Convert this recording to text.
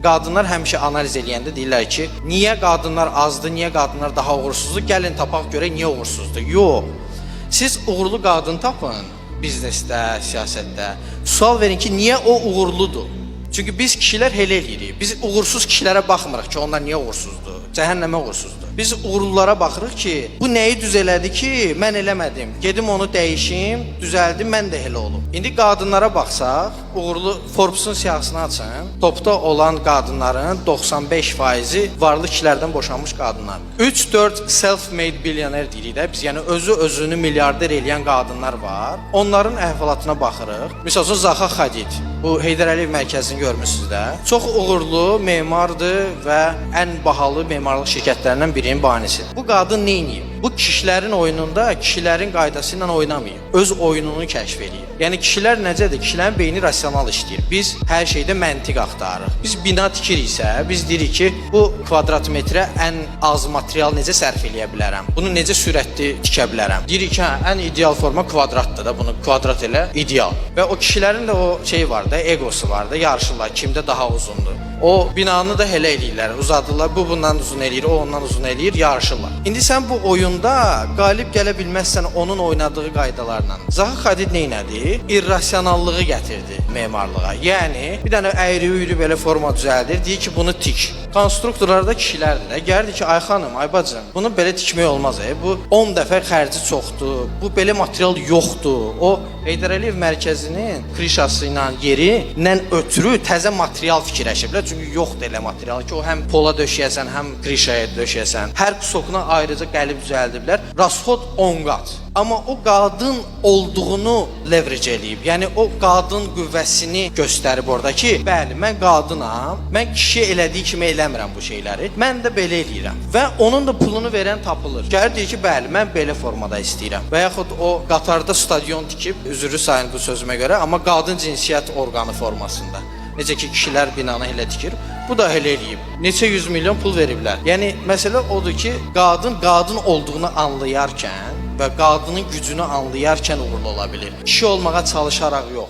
Qadınlar həmişə analiz eləyəndə deyirlər ki, niyə qadınlar azdır, niyə qadınlar daha uğursuzdur? Gəlin tapaq görək niyə uğursuzdur. Yox. Siz uğurlu qadın tapın biznesdə, siyasətdə. Sual verin ki, niyə o uğurludur? Çünki biz kişilər elə eləyirik. Biz uğursuz kişilərə baxmırıq ki, onlar niyə uğursuzdur? Cəhənnəmə uğursuzdur. Biz uğurlulara baxırıq ki, bu nəyi düz elədi ki, mən eləmədim. Gedim onu dəyişim, düzəldim, mən də elə olum. İndi qadınlara baxsaq, uğurlu Forbes-un siyahısını açın. Topda olan qadınların 95%-i varlı kişilərdən boşanmış qadınlar. 3-4 self-made billionaire deyirik də biz, yəni özü özünü milyarder eləyən qadınlar var. Onların əhvalatına baxırıq. Məsəl üçün Zaha Hadid. Bu Heydər Əliyev mərkəzini görmüsünüz də. Çox uğurlu memardır və ən bahalı memarlıq şirkətlərindən birinin banisidir. Bu qadın nə edib? Bu kişilərin oyununda kişilərin qaydası ilə oynamayıb. Öz oyununu kəşf eləyib. Yəni kişilər necədir? Kişilərin beyni rasional işləyir. Biz hər şeydə məntiq axtarırıq. Biz bina tikiriksə, biz deyirik ki, bu kvadrat metrə ən az material necə sərf eləyə bilərəm? Bunu necə sürətli tikə bilərəm? Deyirik ki, hə, ən ideal forma kvadratdır da, bunu kvadrat elə ideal. Və o kişilərin də o şeyi var da, egosu var da, yarışırlar kimdə daha uzundur. O binanı da elə eləyirlər, uzadırlar. Bu bundan uzun eləyir, o ondan uzun eləyir, yarışırlar. İndi sən bu oyunda qalib gələ bilməzsən onun oynadığı qaydalarla. Zaha Hadid nə elədi? İrrasionallığı gətirdi memarlığa. Yəni bir dənə əyri-üyrü belə forma düzəldir, deyir ki, bunu tik. Konstruktorlar da kişilərdir də. Gəldi ki, ay xanım, ay bacım, bunu belə tikmək olmaz. E. Bu 10 dəfə xərci çoxdur. Bu belə material yoxdur. O Heydər Əliyev mərkəzinin krişası ilə yeri ilə ötürü təzə material fikirləşiblər. Çünki yoxdur elə material ki, o həm pola döşəyəsən, həm krişaya döşəyəsən. Hər kusokuna ayrıca qəlib düzəldiblər. Rasxod 10 qat. Amma o qadın olduğunu leverage eləyib. Yəni o qadın qüvvəsini göstərib orada ki, bəli, mən qadınam. Mən kişi elədiyi kimi eləmirəm bu şeyləri. Mən də belə eləyirəm. Və onun da pulunu verən tapılır. Gəlir deyir ki, bəli, mən belə formada istəyirəm. Və yaxud o qatarda stadion tikib, üzrlü sayın bu sözümə görə, amma qadın cinsiyyət orqanı formasında. Necə ki kişilər binanı elə tikir, bu da elə eləyib. Neçə yüz milyon pul veriblər. Yəni məsələ odur ki, qadın qadın olduğunu anlayarkən və qadının gücünü anlayarkən uğurlu ola bilir. Kişi olmağa çalışaraq yox.